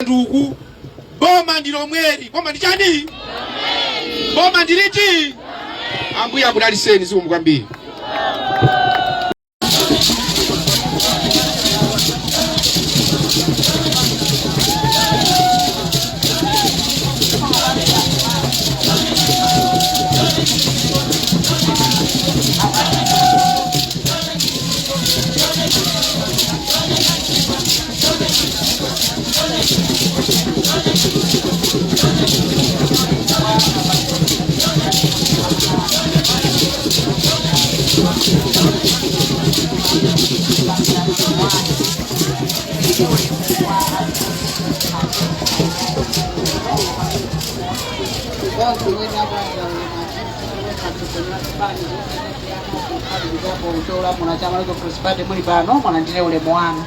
Nduku boma ndi lomweli. Boma ndi chani? Boma ndi liti? Ambuye akudaliseni. Zikomo kwambiri. Cholamula cha Malawi Congress Party muli pano, mulandire ulemu wanu.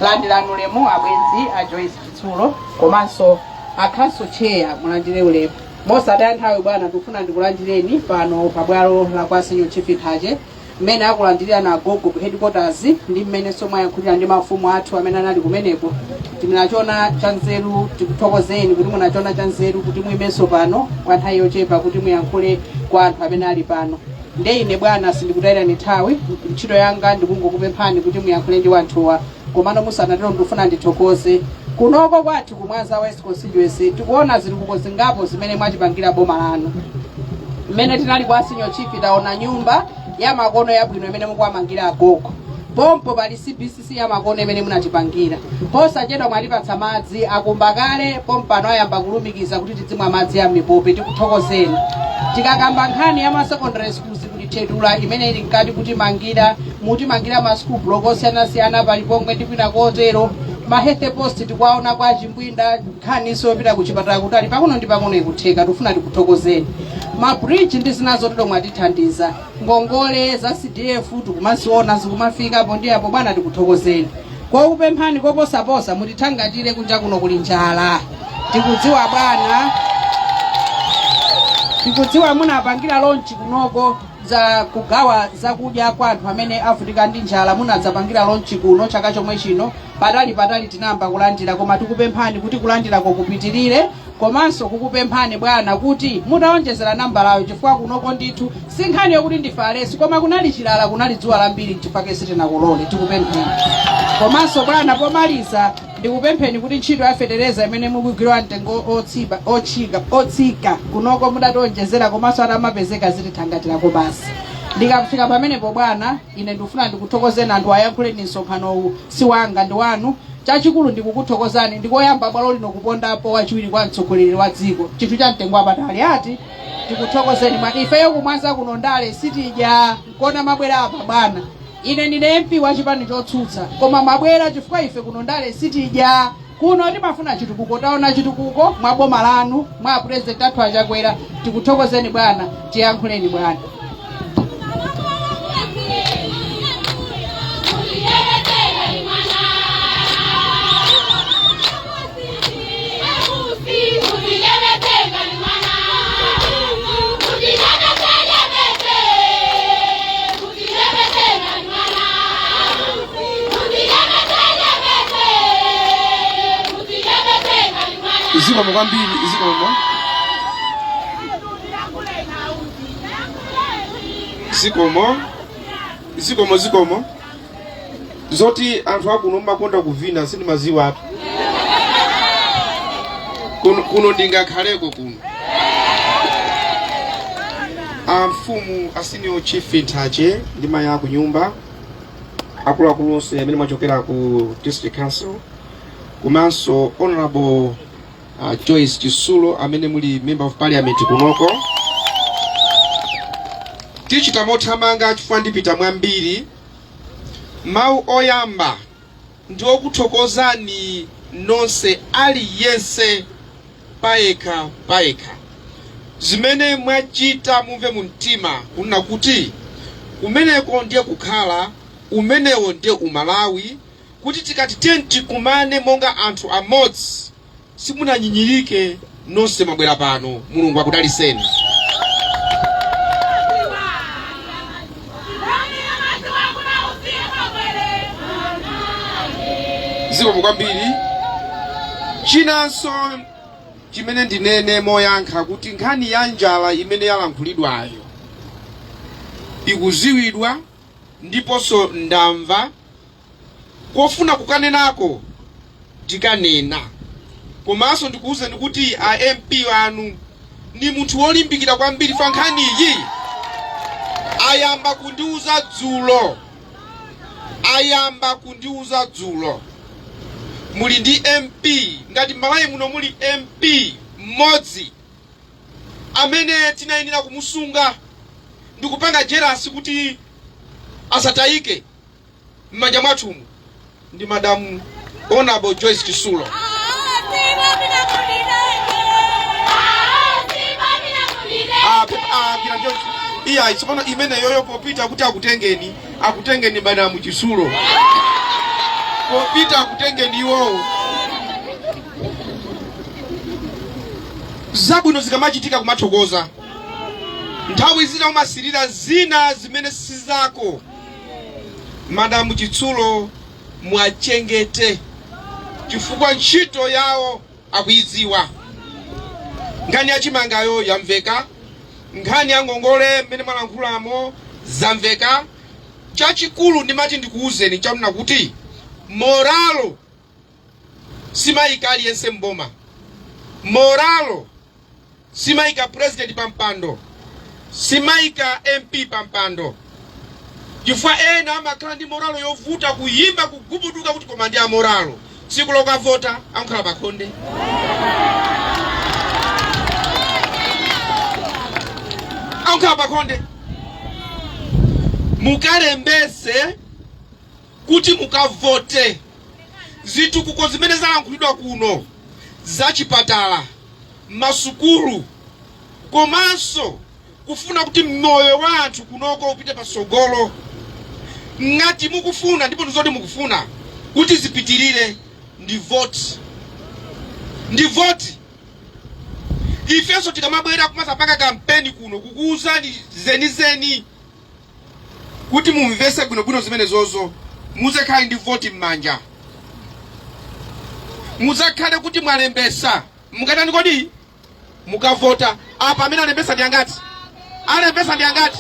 Landirani ulemu abwenzi a Joyce Chitsulo komanso a council chair, mulandire ulemu. Mosataya nthawi bwana, ndikufuna ndikulandireni pano pabwalo la kwa Senior Chief Nthache. Mmene akulandirirana agogo ku headquarters ndi mmenenso mwayankhulira ndi mafumu athu amene anali kumeneko, timunachona cha nzeru. Tikuthokozeni kuti munachona cha nzeru kuti muimenso pano kwa nthawi yochepa kuti muyankhule kwa anthu amene ali pano. Nde ine bwana sindikutayirani nthawi. Ntchito yanga ndikungokupemphani kuti muyankhule ndi wanthuwa. Komano musanatero, ndikufuna ndithokoze kunoko kwathu ku Mwanza West Constituency. Tikuona zitukuko zingapo zimene mwatipangira boma lanu. Mmene tinali kwa Senior Chief, taona nyumba ya makono yabwino imene mukuwamangira agogo. Pompo pali CBCC ya makono imene munatipangira. Posachedwa mwatipatsa madzi, akumba kale pompano, ayamba kulumikiza kuti tidzimwa madzi a mipope. Tikuthokozeni. Tikakamba nkhani ya ma secondary schools, kuti thedula imene ili mkati kutimangira, mutimangira ma school block osiyanasiyana pali pomwe ndi kwina kotero. Ma health post tikuwaona kwa Chimbwinda, nkhaniso yopita ku chipatala kutali pang'ono ndi pang'ono ikutheka. Tikufuna tikuthokozeni. Ma bridge ndi zina zotero mwatithandiza. Ngongole za CDF tikumaziona zikumafikapo ndi apo. Bwana, tikuthokozeni. Kokupemphani koposaposa, mutithangatire. Kunja kuno kuli njala, tikudziwa bwana. Tikudziwa munapangira launch kunoko za kugawa zakudya kwa anthu amene avutika ndi njala. Munadzapangira launch kuno chaka chomwe chino. Patali patali tinayamba kulandira, koma tikupemphani kuti kulandirako kupitirire, komanso kukupemphani bwana kuti mutaonjezera nambalayo, chifukwa kunoko ndithu si nkhani yokuti ndife alesi, koma kunali chilala, kunali dzuwa lambiri, nchifukwa sitinakolole. Tikupempheni. Komanso bwana, pomaliza ndikupempheni kuti ntchito ya fetereza imene mukugwira mtengo otsipa otchika otsika kunoko mudationjezera, komanso atamapezeka zitithangatirako basi. Ndikafika pamenepo bwana, ine ndikufuna ndikuthokozeni. Anthu ayankhuleni, msonkhanowu si wanga, ndi wanu. Chachikulu ndikukuthokozani. Ndikoyamba bwalo lino kupondapo wachiwiri kwa mtsogoleri wa dziko, chinthu cha mtengo wapatali ati. Tikuthokozeni mwa ifeyo kumwanza kuno ndale sitidya nkona mabwera apa bwana. Ine ndine MP wa chipani chotsutsa, koma mabwera chifukwa ife kuno ndale sitidya. Kuno timafuna chitukuko. Taona chitukuko mwa boma lanu, mwa President athu Achakwera. Tikuthokozeni bwana. Tiyankhuleni bwana. Zikomo kwambiri, zikomo, zikomo, zikomo, zikomo. Zoti anthu akuno mmakonda kuvina sindimaziwa atu. Kuno, kuno ndingakhaleko kuno. Amfumu a Senior Chief Nthache ndi mayi aku nyumba, akuluakulu onse amene mwachokera ku district council, komanso Honorable Joyce Chitsulo amene muli Member of Parliament kunoko, tichita mothamanga chifukwa ndipita mwambiri. Mawu oyamba ndi okuthokozani nonse, aliyense payekha payekha, zimene mwachita. Mumve mu mtima kunena kuti kumeneko ndiye kukhala umenewo ndiye Umalawi, kuti tikati tiye tikumane monga anthu amodzi, simunanyinyirike, nonse mwabwera pano. Mulungu akudaliseni. Zikomo kwambiri. Chinanso chimene ndinene moyankha kuti nkhani ya njala imene yalankhulidwayo ikuziwidwa, ndiponso ndamva kofuna kukanenako tikanena. Komanso ndikuwuzeni kuti a MP anu ni munthu wolimbikira kwambiri pa nkhaniyi. Ayamba kundiuza dzulo, ayamba kundiuza dzulo. Muli ndi MP, ngati Malawi muno muli MP mmodzi amene tinayenera kumusunga ndikupanga jealous kuti asatayike m'manja mwathumu, ndi Madam Honorable Joyce Chitsulo. Iya, tsopano imene yoyo popita kuti akutengeni, akutengeni Madam Chitsulo, popita akutengeni iwowo. Zabwino zikamachitika kumathokoza, nthawi zina umasirira zina zimene sizako. Madamu Chitsulo mwachengete, chifukwa ntchito yawo akuidziwa. Nkhani ya chimangayo yamveka, nkhani ya ngongole mmene mwalankhulamo zamveka. Chachikulu ndimati ndikuwuzeni chakunena kuti moralo simayika aliyense mboma, moralo simayika president pa mpando, simayika MP pa mpando, chifukwa ena amakhala ndi moralo yovuta kuyimba kugubuduka kuti koma ndi amoralo, tsiku lokavota ankhala pakhonde. Ankhala pakhonde. Mukalembese kuti mukavote. Zitukuko zimene zalankhulidwa kuno zachipatala, masukulu, komanso kufuna kuti moyo wa anthu kunoko upite patsogolo, ngati mukufuna, ndipo ndizoti mukufuna kuti zipitirire, ndi voti, ndi voti. Ifenso tikamabwera kumazapanga kampeni kuno kukuwuzani zenizeni kuti mumvese bwinobwino zimenezozo, muzakhale ndi voti m'manja, muzakhale kuti mwalembesa. Mukatani kodi? Mukavota. Apa amene alembesa ndi angati? Alembesa ndi angati?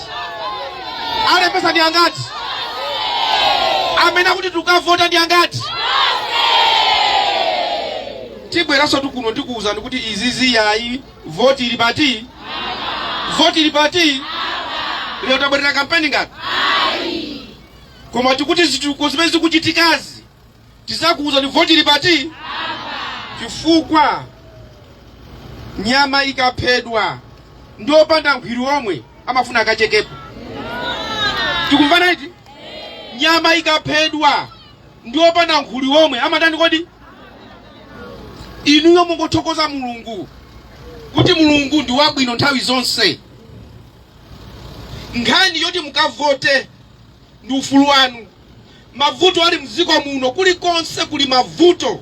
Alembesa ndi angati? Amene akuti tukavota ndi angati? Tibweranso tikuno tikuwuzani kuti izizi yayi, voti ili pati? Voti ili pati? Lero tabwerera kampeni ngati, koma tikuti zitukuko zimene zikuchitikazi tizakuwuzani voti ili pati, chifukwa nyama ikaphedwa ndi opanda nkhwiri omwe amafuna akachekepo. Tikumvana iti? Nyama ikaphedwa ndi opanda nkhuli omwe amatani kodi? Inuyo mungothokoza Mulungu kuti Mulungu ndi wabwino nthawi zonse. Nkhani yoti mukavote ndi ufulu wanu. Mavuto ali mdziko muno, kulikonse kuli mavuto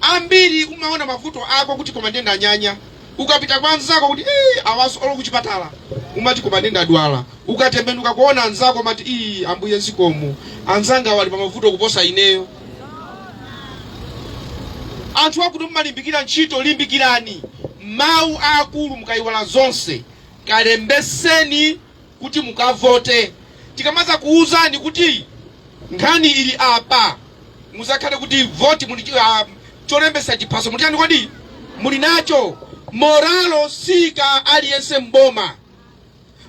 ambiri. Umaona mavuto ako kuti koma ndiye ndanyanya, ukapita kwa anzako kuti "Eh, awaso olo kuchipatala," umati koma ndiye ndadwala. Ukatembenuka kuona anzako umati, "Ii, Ambuye zikomo, anzanga wali pa mavuto kuposa ineyo." Anthu akuti mumalimbikira ntchito, limbikirani. Mawu aakulu, mukayiwala zonse, kalembeseni kuti mukavote. Tikamaza kuuzani kuti nkhani ili apa, muzakhale kuti voti muli, cholembesa chiphaso muli chani kodi? Muli nacho. Moralo sika aliyense mboma.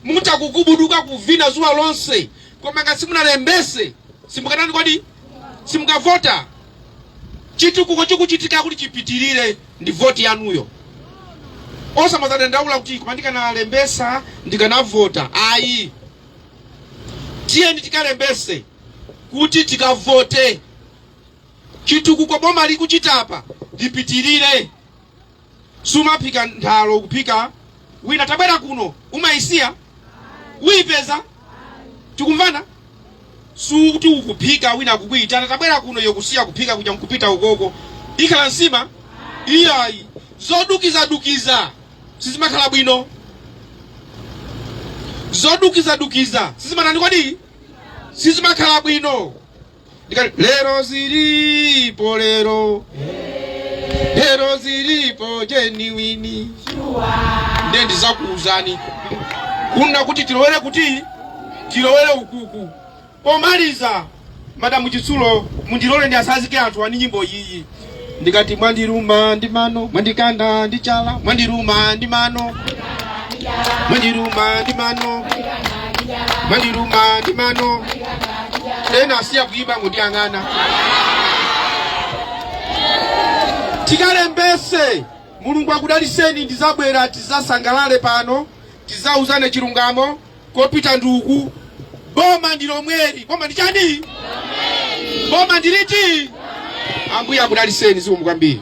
Mutakugubuduka kuvina zuwa lonse, koma ngati simunalembese simukatani kodi? Simukavota. Chitukuko chikuchitika kuti chipitirire ndi voti yanuyo. Osamazadandaula kuti koma ndikanalembesa ndikanavota. Ayi, tiyeni tikalembese kuti tikavote. Chitukuko boma likuchitapa lipitirire. Sumaphika nthalo, kuphika wina tabwera kuno, umayisiya uyipeza. Tikumvana? Sukuti ukuphika, wina akukuyitana tabwera kuno, iyo kusiya kuphika kuja nkupita ukoko, ikhala nsima? Iyayi. Zodukizadukiza sizimakhala bwino. Zodukizadukiza sizimatani kodi? Sizimakhala bwino. Ndikati lero zilipo lero. Lero zilipo genuine. Ndiye ndizakuuzani kuna kuti tilowere, kuti tilowere ukuku. Pomaliza, Madamu Chitsulo, mundilole ndiasazike anthu ani nyimbo iyi. Ndikati mwandiruma ndi mano, mwandikanda ndi chala, mwandiruma ndi mano, mwandiruma ndi mano, mwandiruma ndi mano. Ena asiya kuyiba ngotiyang'ana. Tikalembese. Mulungu akudaliseni. Ndizabwera tizasangalale pano, tizauzane chilungamo. Kopita nduku, boma ndi lomweli. Boma ndi chani? Boma ndiliti? Ambuye akudaliseni. Zikomo kwambiri.